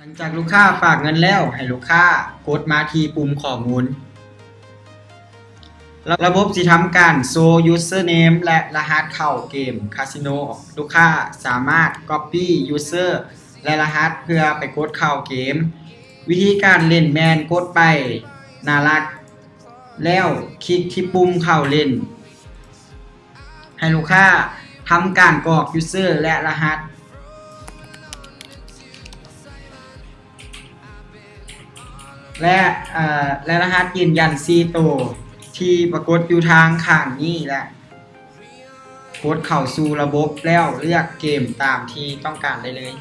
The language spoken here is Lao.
ຫຼັງຈາກລູກຄ້າຝາກເງິນແລ້ວ, ໃຫ້ລູກຄ້າກົດມາທີ່ປຸ່ມຂໍ້ມູນ. ລະ ລະບົບຊິທຳການໂຊ username ແລະ ລະຫັດເຂົ້າເກມຄາສິໂນ. ລູກຄ້າສາມາດ copy user ແລະ ລະຫັດເພື່ອໄປກົດເຂົ້າເກມ. ວິທີການຫຼິ້ນແມ່ນກົດໄປໜ້າຫຼັກ ແລ້ວຄລິກທີ່ປຸ່ມເຂົ້າຫຼິ້ນ. ໃຫ້ລູກຄ້າທຳການກອກ user ແລະ ລະຫັດ ແລະ ເອີ ແລະ ລະຫັດຢືນຢັນສີ່ໂຕທີ່ປາກົດຢູ່ທາງຂ້າງນີ້ ແລະ ກົດເຂົ້າສູ່ລະບົບແລ້ວເລືອກເກມຕາມທີ່ຕ້ອງການໄດ້ເລີຍ.